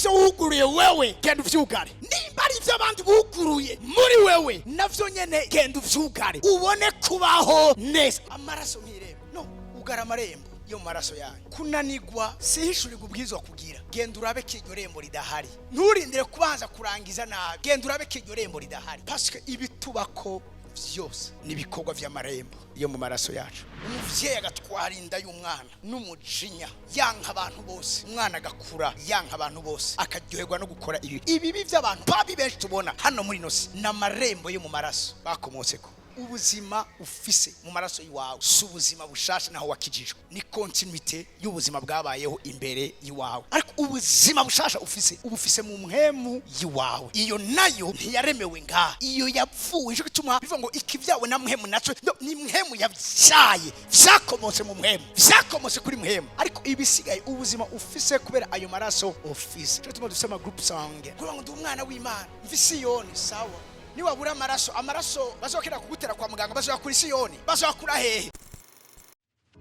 Ivyo wuguruye wewe, genda uvyugare. Nimba ari ivyo abandi buguruye muri wewe, navyo nyene genda uvyugare, ubone kubaho neza. Amaraso nk'irembo. No ugara amarembo yo mu maraso yanyu. Kunanigwa sihishurirwa ubwirizwa kugira. Genda urabe ko iryo rembo ridahari. Nturindire kubanza kurangiza nabi. Genda urabe ko iryo rembo ridahari, parce que ibitubako vyose ni ibikorwa vy'amarembo yo mu maraso yacu. Umuvyeyi agatwara inda y'umwana n'umujinya, yanka abantu bose. Umwana agakura yanka abantu bose, akaryoherwa no gukora ibi. Ibibi vy'abantu babi benshi tubona hano muri ino si ni amarembo yo mu maraso bakomotseko. Ubuzima ufise mu maraso y'iwawe si ubuzima bushasha naho wakijijwe, ni continuité y'ubuzima bwabayeho imbere y'iwawe. Ariko ubuzima bushasha ufise, uba ufise mu mpwemu y'iwawe. Iyo nayo ntiyaremewe ngaha, iyo yapfuye. Ico gituma bivuga ngo ikivyawe na mpwemu naco no, ni mpwemu yavyaye, vyakomotse mu mpwemu, vyakomotse kuri mpwemu. Ariko ibisigaye, ubuzima ufise kubera ayo maraso ufise. Ico gituma dufise ama groupe sanguin, kuvuga ngo ndi umwana w'Imana, mfise Siyoni. Sawa, niwabura amaraso, amaraso bazokera kugutera kwa muganga, bazoyakura Isiyoni, bazoyakura hehe?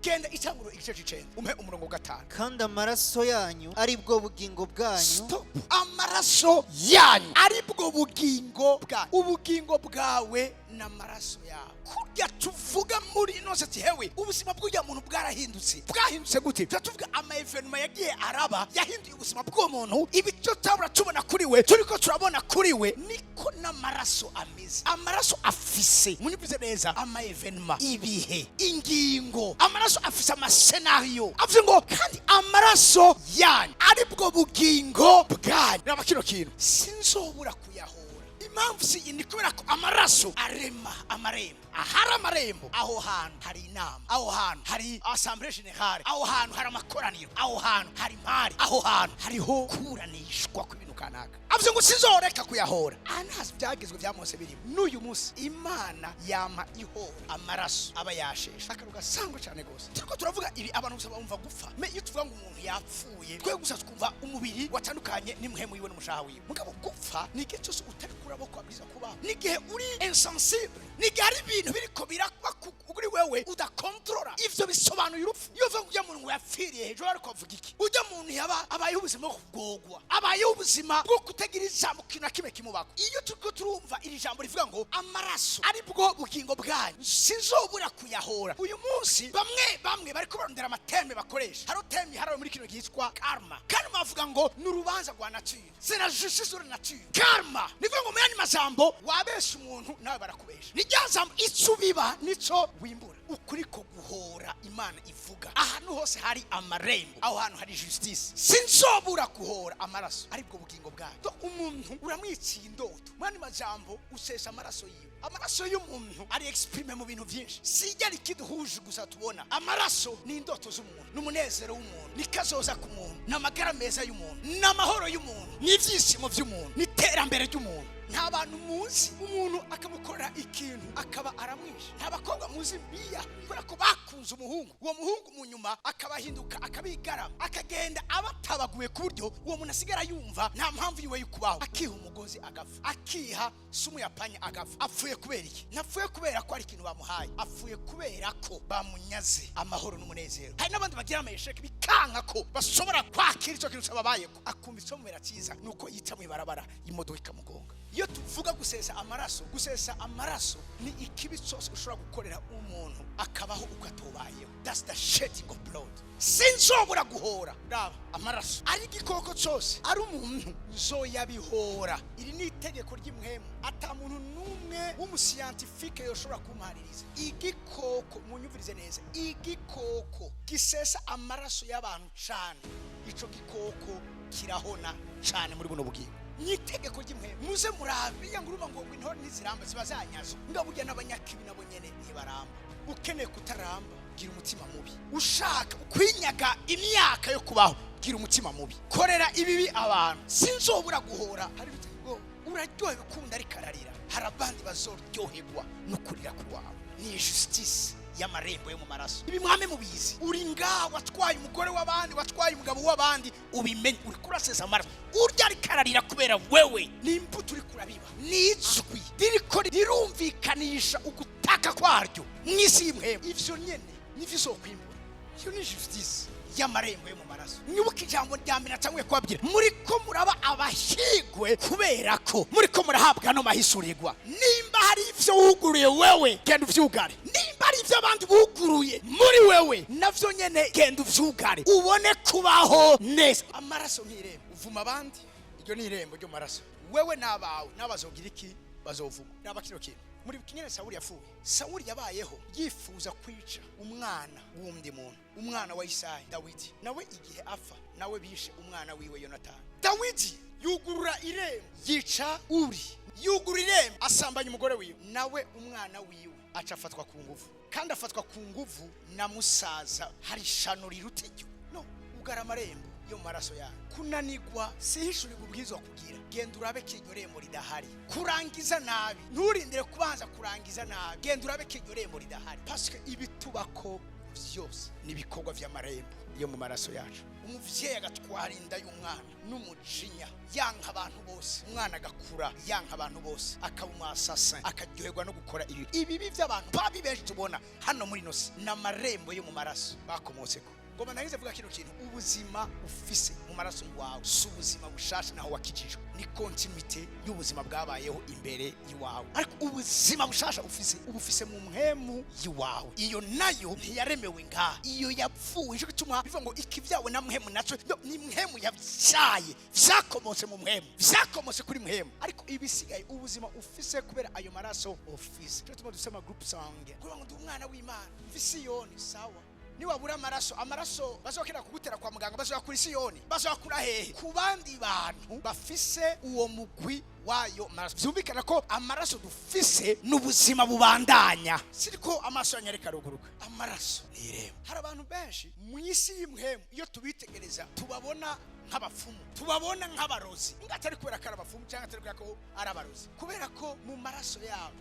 Genda Itanguro igice c'icenda, umpe umurongo wa gatanu. Kandi amaraso yanyu ari bwo bugingo bwanyu. Stop. Amaraso yanyu ari bwo bugingo bwanyu. Ubugingo bwawe n'amaraso yawe. Kurya tuvuga muri ino seti, hewe, ubuzima bw'ujya muntu bwarahindutse. Bwahindutse gute? Tuba tuvuga ama événements yagiye araba yahinduye ubuzima bw'uwo muntu. Ibyo tutabura tubona kuri we, turiko turabona kuri we. Niko n'amaraso ameze. Amaraso afise, munyumvize neza, ama événements, ibihe, ingingo. Amaraso afise ama scénarios. Avuze ngo kandi amaraso yanyu ari bwo bugingo bwanyu. Raba kino kintu, sinzobura kuyahora. Impamvu si iyi, ni kubera ko amaraso arema amarembo. Ahari amarembo, aho hantu hari inama, aho hantu hari assemblée générale, aho hantu hari amakoraniro, aho hantu hari imari, aho hantu hariho kuburanishwa kw'ibintu kanaka. Avuze ngo sinzoreka kuyahora. Aha ntazi byagezwe bya Mose birimo. N'uyu munsi Imana yama ihora amaraso aba yasheshe. Akantu gasangwa cyane rwose. Turiko turavuga ibi, abantu gusa bumva gupfa. Mais iyo tuvuga ngo umuntu yapfuye, twe gusa twumva umubiri watandukanye n'impwemu yiwe n'umushaha wiwe. Mugabo gupfa ni igihe cyose utari kurabo ko wabwiza kubaho, ni igihe uri insensible, ni igihe hari ibintu biriko biraba kuri wewe udakontorora. Ivyo bisobanuye urupfu. Iyo uvuga ngo ujya muntu ngo yapfiriye hejuru, ariko avuga iki? Ujya muntu yaba abayeho ubuzima bwo kugogwa, abayeho ubuzima bwo kutagira ijambo, kintu na kimwe kimubako. Iyo turiko turumva iri jambo rivuga ngo amaraso ari bwo bugingo bwanyu, sinzobura kuyahora. Uyu munsi bamwe bamwe bariko barondera ama termes bakoresha. Hariho terme iharawe muri kino gihe yitwa karma. Karma bavuga ngo ni urubanza rwa nature, c'est la justice de la nature. Karma ni kuvuga ngo mu yandi majambo, wabesha umuntu nawe barakubesha. Ni rya jambo, ico ubiba nico wimbura. Ukuri ko guhora Imana ivuga, ahantu hose hari amarembo, aho hantu hari justice. Sinzobura guhora amaraso aribwo bugingo bwayo. Donc umuntu uramwiciye indoto, mu yandi majambo usesha amaraso yiwe. Amaraso y'umuntu ari exprimé mu bintu byinshi, sijya rikiduhuje gusa tubona. Amaraso ni indoto z'umuntu, ni umunezero w'umuntu, ni kazoza ku muntu, ni amagara meza y'umuntu, ni amahoro y'umuntu, ni ibyishimo by'umuntu, ni iterambere ry'umuntu. Nta bantu muzi umuntu akamukorera ikintu akaba aramwishe? Nta bakobwa muzi biya kubera ko bakunze umuhungu, uwo muhungu mu nyuma akabahinduka, akabigarama, akagenda abatabaguye, ku buryo uwo muntu asigara yumva nta mpamvu yiwe yo kubaho, akiha umugozi agapfa, akiha sumu ya panya agapfa? Apfuye kubera iki? Ntapfuye kubera ko hari ikintu bamuhaye, apfuye kubera ko bamunyaze amahoro n'umunezero. Hari n'abandi bagira ama échecs, bikanka ko bashobora kwakira icyo kintu cyababayeko, akumva icyo mubera cyiza nuko yica mu ibarabara, imodoka ikamugonga. Iyo tuvuga gusesa amaraso, gusesa amaraso ni ikibi cyose ushobora gukorera umuntu akabaho uko atubayeho. That's the shedding of blood. Sinzobura guhora. Raba, amaraso ari igikoko cyose, ari umuntu, nzoyabihora. Iri ni itegeko ry'impwemu, ata muntu n'umwe w'umu scientifique yoshobora kumpaririza. Igikoko, munyumvirize neza, igikoko gisesa amaraso y'abantu cane, ico gikoko kirahona cane muri buno bugingo. Ni itegeko ry'impwemu. Muze murabe iya nguruma ngo intore ntiziramba, ziba zanyazo. Nga burya n'abanyakibi nabo nyene ntibaramba. Ukeneye kutaramba, gira umutima mubi. Ushaka kwinyaga imyaka yo kubaho, gira umutima mubi, korera ibibi abantu. Sinzobura guhora. Hari biteye ubwoba. Uraryohewe ukunda ariko ararira, hari abandi bazoryoherwa no kurira kwawe. Ni justice y'amarembo yo mu maraso. Ibi mwame mubizi. Uri ngaha watwaye umugore w'abandi, watwaye umugabo w'abandi, ubimenye uri kurasesa amaraso. Urya ariko ararira kubera wewe, ni imbuto uri kurabiba, ni ijwi ririko rirumvikanisha ugutaka kwaryo mu isi y'impwemu. Ivyo nyene nivyo uzokwimbura. Iyo ni justice. y'amarembo yo mu maraso. Mwibuke ijambo rya mbere natanguye kubabwira: muri ko muraba abahigwe kubera ko muri ko murahabwa ano mahishurirwa. Nimba hari ivyo wuguruye wewe, genda uvyugare. Nimba hari ivyo abandi buguruye muri wewe, navyo nyene genda uvyugare, ubone kubaho neza. Amaraso nk'irembo. Uvuma abandi, iryo ni irembo ryo mu maraso. Wewe n'abawe n'abazogira iki? Bazovuma. Raba kino kintu muri kinyene. Sawuli yapfuye. Sawuli yabayeho yifuza kwica umwana w'undi muntu, umwana wa Isayi, Dawidi. Nawe igihe apfa, nawe bishe umwana wiwe Yonatani. Dawidi yugurura irembo, yica Uri. Yugurura irembo, asambanya umugore wiwe. Nawe umwana wiwe aca afatwa ku nguvu, kandi afatwa ku nguvu na musaza. Hari ishano riruta iryo? No ugara amarembo yo mu maraso yawe. Kunanigwa sihishurirwa ubwirizwa kugira. Genda urabe ko iryo rembo ridahari. Kurangiza nabi, nturindire kubanza kurangiza nabi. Genda urabe ko iryo rembo ridahari, parce ibitubako vyose ni ibikorwa vy'amarembo yo mu maraso yacu. Umuvyeyi agatwara inda y'umwana n'umujinya, yanka abantu bose. Umwana agakura yanka abantu bose, akaba umu assassin, akaryoherwa no gukora ibi ibibi by'abantu babi. Benshi tubona hano muri ino si ni amarembo yo mu maraso bakomotseko. Ngoma nagize vuga kino kintu: ubuzima ufise mu maraso iwawe si ubuzima bushasha naho wakijijwe, ni continuité y'ubuzima bwabayeho imbere y'iwawe. Ariko ubuzima bushasha ufise, uba ufise mu mpemu y'iwawe. Iyo nayo ntiyaremewe ngaha, iyo yapfuye. Ico gituma bivuga ngo ikivyawe na mpemu naco no, ni mpemu yavyaye, vyakomotse mu mpemu, vyakomotse kuri mpemu. Ariko ibisigaye, ubuzima ufise kubera ayo maraso ufise. Ico gituma dufise ama groupe sanguin, kugira ngo ndi umwana w'Imana mfise Siyoni. Sawa, niwabura amaraso, amaraso bazokera kugutera kwa muganga, bazokura Isiyoni, bazokura hehe? Ku bandi bantu bafise uwo mugwi wayo maraso. Vyumvikana ko amaraso dufise n'ubuzima bubandanya. Siriko amaso yanyareka aruguruka. Amaraso ni irembo. Hari abantu benshi mu isi y'imhemu, iyo tubitegereza tubabona nk'abapfumu, tubabona nk'abarozi. Nga atari kubera ko ari abapfumu cyangwa atari kubera ko ari abarozi, kubera ko mu maraso yabo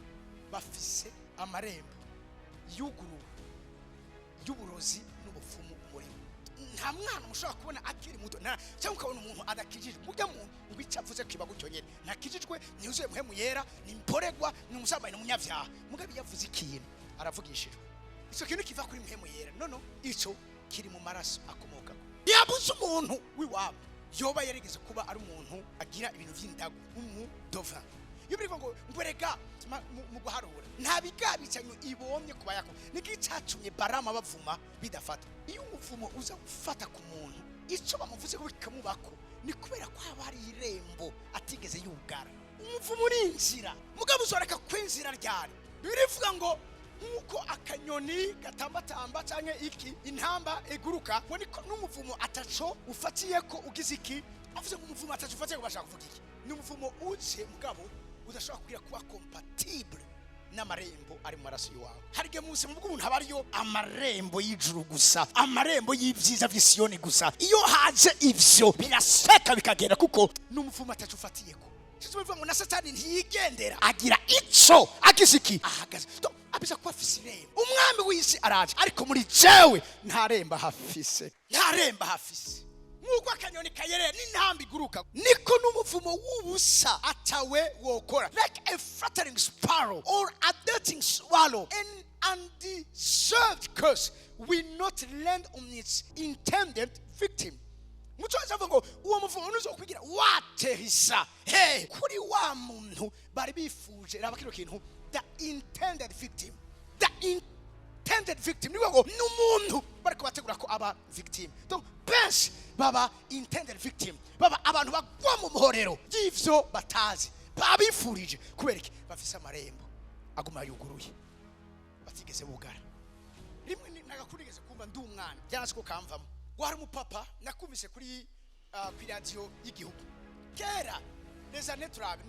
bafise amarembo yuguruwe y'uburozi n'ubupfumu murimo. Nta mwana mushobora kubona akiri muto cyangwa ukabona umuntu adakijijwe, mujya muntu ngo icyo avuze kiba gutyo nyene. Ntakijijwe, ntiyuzuye muhemu yera, ni mporegwa, ni umusambanyi, ni umunyabyaha. Mugabe iyo avuze ikintu, aravugishijwe. Icyo kintu kiva kuri muhemu yera. No, ico kiri mu maraso akomokako. Yabuze umuntu w'iwabo yoba yarigeze kuba ari umuntu agira ibintu vy'indagu, umudova. Iyo birivuga ngo ngwerega mu guharura, nta bigabicanyo ibomye ku Bayakobo. Niki cyatumye Barama bavuma bidafata? Iyo umuvumo uza gufata ku muntu, icyo bamuvuze ko bikamubako, ni kubera ko haba hari irembo atigeze yugara. Umuvumo urinjira, mugabo uzoreka kwinjira ryari? Birivuga ngo nk'uko akanyoni gatambatamba cyangwa iki intamba iguruka, ngo niko n'umuvumo ataco ufatiye ko ugize iki. Avuze ngo umuvumo ataco ufatiye ko, bashaka kuvuga iki? Ni umuvumo uje, mugabo udashobora kugira kuba compatible n'amarembo ari mu maraso y'iwawe. Hari igihe mu buzima bw'umuntu haba hariyo amarembo y'ijuru gusa, amarembo y'ibyiza by'Isiyoni gusa. Iyo haje ivyo, biraseka bikagenda, kuko n'umuvumo ataco ufatiyeko. Cyo bivuga ngo na Satani ntiyigendera, agira ico agize iki ahagaze. Donc, abiza kuba afise irembo. Umwami w'isi araje, ariko muri jewe nta rembo ahafise, nta rembo ahafise. Nk'uko akanyoni kayerera n'intamba iguruka, niko n'umuvumo w'ubusa atawe wokora. Like a fluttering sparrow or a darting swallow, an undeserved curse will not land on its intended victim. Mucyongereza avuga ngo uwo muvumo ntuzokwigira waterisa he kuri wa muntu bari bifuje. Raba kino kintu: the intended victim. The intended victim ni ngo ni umuntu bariko bategura ko aba victim. Donc benshi baba intended victim, baba abantu bagwa mu muhorero y'ivyo batazi babifurije. Kubera iki? Bafise amarembo aguma yuguruye, batigeze bugara. Rimwe nagakurigeze kumva ndi umwana, byanze ko kamvamo, ngo hari umupapa nakumvise kuri kuri radiyo y'igihugu kera, les années turabe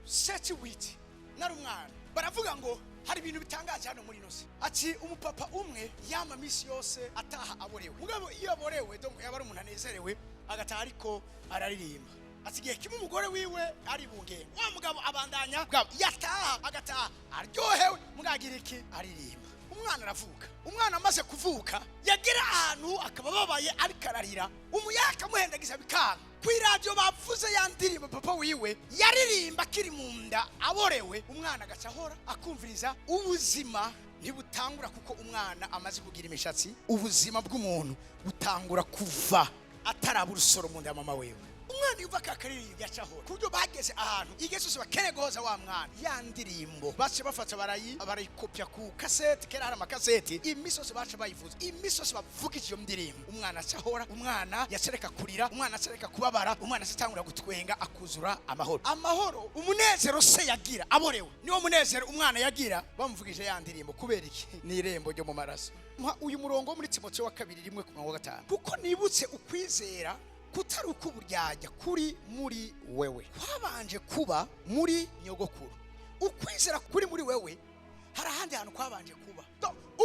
97, 8, nari umwana. Baravuga ngo hari ibintu bitangaje hano muri ino si. Ati umupapa umwe yama misi yose ataha aborewe. Mugabo iyo aborewe, donc yaba ari umuntu anezerewe, agataha ariko araririmba. Ati igihe kimwe umugore wiwe ari bungenge, wa mugabo abandanya bwabo, yataha agataha aryohewe, mugagira iki? Aririmba. Umwana aravuka. Umwana amaze kuvuka, yagera ahantu akaba ababaye, ariko ararira, umuyaga akamuhendagiza bikanga. Ku iradiyo bavuze ya ndirimbo papa wiwe yaririmba akiri mu nda aborewe. Umwana agaca ahora akumviriza ubuzima. Ntibutangura kuko umwana amaze kugira imishatsi. Ubuzima bw'umuntu butangura kuva ataraba urusoro mu nda ya mama wewe. Umwana yumva kakaririmbo yacaho, ku buryo bageze ahantu igihe cyose bakeneye guhoza wa mwana, ya ndirimbo bace bafata barayikopya ku kaseti. Kera hari amakaseti. Imisi yose baca bayivuza, imisi yose bavuga iyo ndirimbo, umwana acahora, umwana yacereka kurira, umwana acereka kubabara, umwana acatangura gutwenga, akuzura amahoro, amahoro, umunezero se yagira aborewe niwo munezero umwana yagira bamuvugije ya ndirimbo. Kubera iki? Ni irembo ryo mu maraso. Mpa uyu murongo wo muri Timoteyo wa kabiri 1:5. Kuko nibutse ukwizera kutari ukw'uburyarya kuri muri wewe, kwabanje kuba muri nyogokuru. Ukwizera kuri muri wewe hari ahandi hantu kwabanje kuba.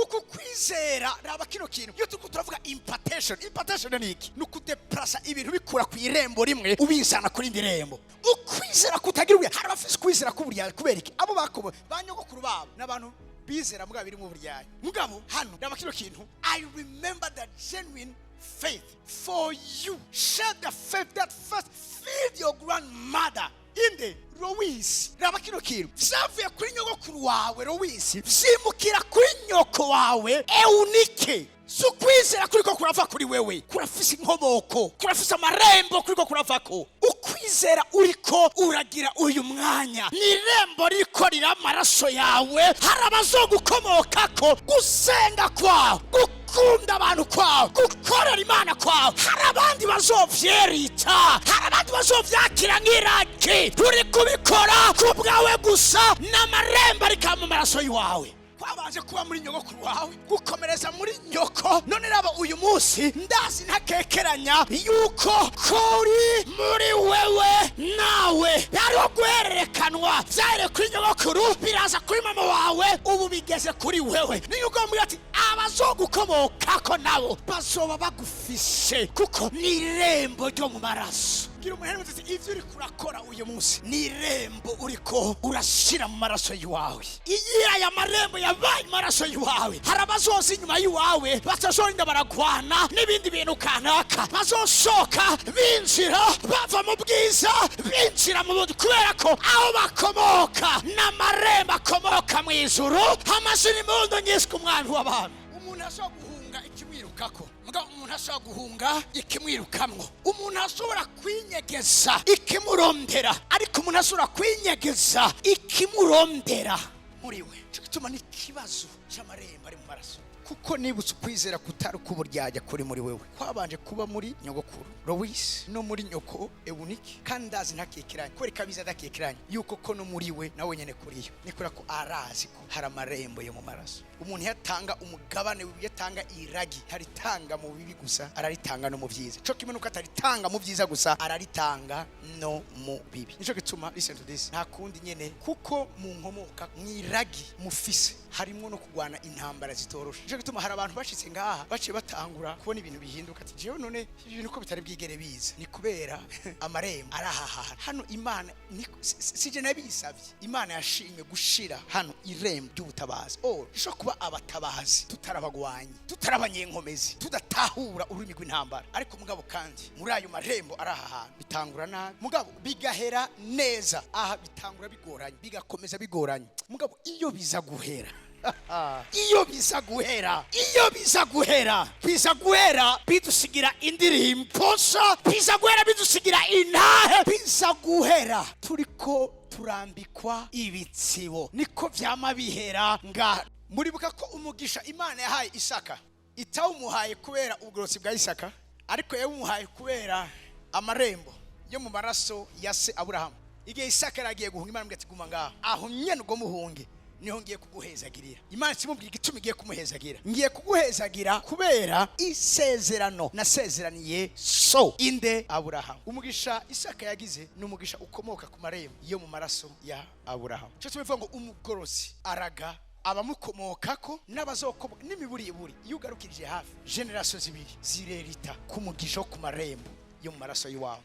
Uku kwizera, raba kino kintu, iyo turiko turavuga impartation, impartation ni iki? Ni ukudeplasa ibintu bikura ku irembo rimwe ubizana kuri indi rembo. Ukwizera kutagira uburyarya, hari abafise ukwizera k'uburyarya. Kubera iki? Abo bakobo ba nyogokuru babo n'abantu bizera mugabo birimo uburyarya. Mugabo hano raba kino kintu: "I remember the genuine faith, for you share the faith that first filled your grandmother." Inde? Lowisi. Raba kino kintu, vyavuye kuri nyogokuru wawe Lowisi, vyimukira kuri nyoko wawe Eunike. Si ukwizera kuriko kurava kuri wewe, kurafise inkomoko, kurafise amarembo kuriko kuravako. Ukwizera uriko uragira uyu mwanya ni irembo ririko rira amaraso yawe. Hari abazogukomokako, gusenga kwawe, gukunda abantu kwawe, gukorera Imana kwawe, hari abandi bazovyerita, hari abandi bazovyakira nk'iragi. Turi kubikora ku bwawe gusa, n'amarembo ariko mu maraso y'iwawe. Kwabanje kuba muri nyogokuru wawe, gukomereza muri nyoko. None raba uyu munsi, ndazi ntakekeranya yuko kuri muri wewe nawe hariho guhererekanwa. Vyahereye kuri nyogokuru, biraza kuri mama wawe, ubu bigeze kuri wewe. Niyo ugomba ati abazogukomokako nabo bazoba bagufise, kuko ni irembo ryo mu maraso. Gira umuntu ati ivyo uriko urakora uyu munsi ni irembo uriko urashira mu maraso y'iwawe. Iyo aya marembo yabaye amaraso y'iwawe, hari abazoza inyuma y'iwawe batazorinda baragwana n'ibindi bintu kanaka, bazosohoka binjira, bava mu bwiza binjira mu bundi, kubera ko aho bakomoka n'amarembo akomoka mu ijuru. Amazina impundu nyiswe umwami w'abantu. Umuntu ashobora guhunga ikimwirukako, mugabo umuntu ashobora guhunga ikimwirukamwo. Umuntu ashobora kwinyegeza ikimurondera, ariko umuntu ashobora kwinyegeza ikimurondera muri we. Cyo gituma n'ikibazo cy'amarembo ari mu maraso. Kuko nibutse ukwizera kutari ukuburyarya kuri muri wewe, kwabanje kuba muri nyogokuru Lowisi no muri nyoko Eunike, kandi ndazi ntakekeranye, kubera ikabizi adakekeranye yuko ko no muri we nawe nyene kuriyo. Ni kubera ko arazi ko hari amarembo yo mu maraso. Umuntu iyo atanga umugabane, iyo atanga iragi, ntaritanga mu bibi gusa, araritanga no mu byiza. Cyo kimwe nuko ataritanga mu byiza gusa, araritanga no mu bibi. Nico gituma, listen to this, nta kundi nyene, kuko mu nkomoka, mu iragi mufise, harimo no kugwana intambara zitoroshe. Nico gituma hari abantu bashitse ngaha baciye batangura kubona ibintu bihinduka, ati jewe none ibi bintu ko bitari bwigere biza, ni kubera amarembo ari aha hantu hano. Imana sije nabisavye, Imana yashimye gushira hano irembo ry'ubutabazi. Oh, rishobora kuba abatabazi tutarabagwanyi, tutarabanyenkomezi, tudatahura ururimi rw'intambara. Ariko mugabo kandi muri ayo marembo ari aha hantu, bitangura nabi mugabo bigahera neza. Aha bitangura bigoranye, bigakomeza bigoranye, mugabo iyo biza guhera, iyo biza guhera, iyo biza guhera, biza guhera bidusigira indirimbo nshya, biza guhera bidusigira intahe, biza guhera turiko turambikwa ibitsibo. Niko vyama bihera nga. Muribuka ko umugisha Imana yahaye Isaka itawumuhaye kubera ubugororotsi bwa Isaka, ariko yawumuhaye kubera amarembo yo mu maraso ya se Aburahamu. Igihe Isaka yari agiye guhunga, Imana imubwira ati: "Guma ngaho, aho nyene ubwo muhunge niho ngiye kuguhezagirira." Imana ikimubwira igituma igiye kumuhezagira: "Ngiye kuguhezagira kubera isezerano nasezeraniye so." Inde? Aburahamu. Umugisha Isaka yagize ni umugisha ukomoka ku marembo yo mu maraso ya Aburahamu. Cyo tubivuga ngo umugorozi araga abamukomokako n'abazokomoka n'imiburiburi. Iyo ugarukirije hafi génération zibiri zirerita ku mugisha wo ku marembo yo mu maraso y'iwawe.